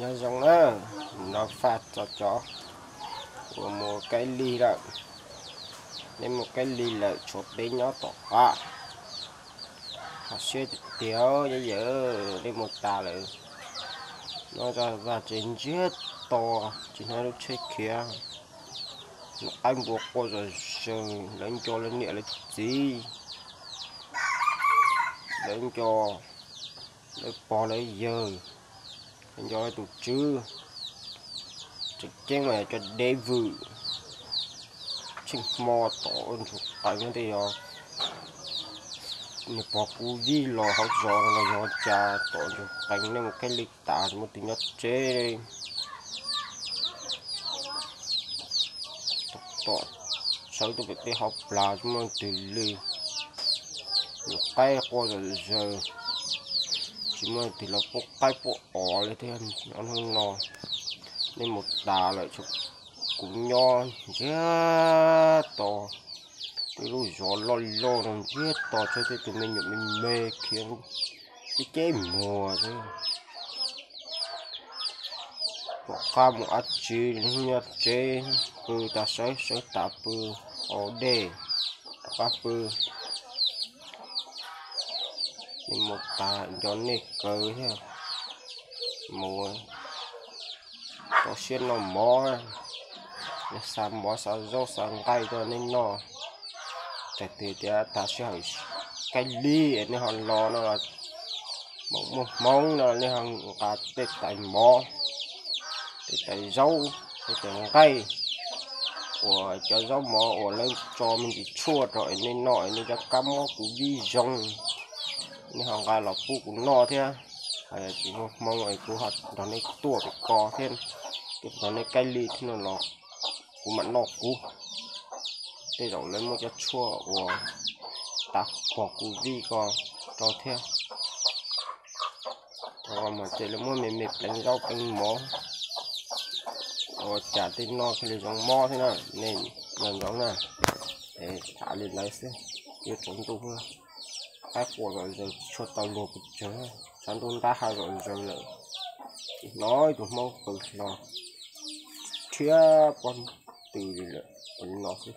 Nyob zoo na, no faj tso cov uas mus kaij lig lawm. Nej mus kaij lig lawm tshuav peb nyob tom qab. Hos siab tiag tiag, yawm yawm, nej mus tas lawm. No zaj vaj tsev ntsiag to, tsis hnov lub tsheb khiav. Nws qaib npua quaj zom zaws, lawv nco lawv niam lawv txiv, lawv nco lawv pog lawv yawg, lawv nco lawv tus tswv. Tseem ceeb mas yog cov dev vwm tsheej hmo tom ntsuag qees no tej yog nws pog kuv vij los hauv zos no los yog cas tom ntsuag qees nej mus kaij lig tas tsis muaj tus nyob tsev. Tom sawv tuaj pem tej hauv plag tsis muaj leej twg li. Nws qaib quaj zom zaws, tsis muaj leej twg los pub qaib pub os li thiab. Nyob hnub no nej mus tas lawm, tshuav kuv nyob ntsiag to. Tej lub zos loj loj no ntsiag to, tshuav tej tus me nyuam me me khiav ceb ceb muag xwb. Tom qab mus dab tsi, nyob tsev pw tas, sawv sawv tas pw, haus dej, tom qab pw. Nej mus tas nco nej kawg thiab. Mus rau siab noj mov, xa mov xa zaub xa nqaij rau nej noj. Txawm tias tas sij hawm kaij lig nej ho los no los, muaj hmoov no nej ho nqa tej tais mov, tej tais zaub, tej tais nqaij, uas cov zaub mov uas lawv tso me ntsis tshuaj rau es nej noj es nej cov kab mob kuv vij zoo, nej ho nqa los pub kuv noj thiab. Hos yog tsis muaj hmoov es kuv ho nrog nej tuaj pem ko thiab, tuaj nrog nej kaij lig thiab no los kuv mam noj kuv. Tej zaum lawv muab cov tshuaj uas tas pog kuv vij ko rau thiab. Mas ces lawv muab me me pleev zaub pleev mov, ua cas tej noj thiaj li zoo mob thiab na. Nej nco ntsoov na. Tsam li ntawd xwb, yuav tsaus ntuj, qaib quaj zom zaws, tshuaj tau luag pes tsawg, tshav ntuj ntab ha zom zaws lawm, tsis hnov ib tug hmoob qw hlo, rhiab pob tw li lawm. Ua li no xwb,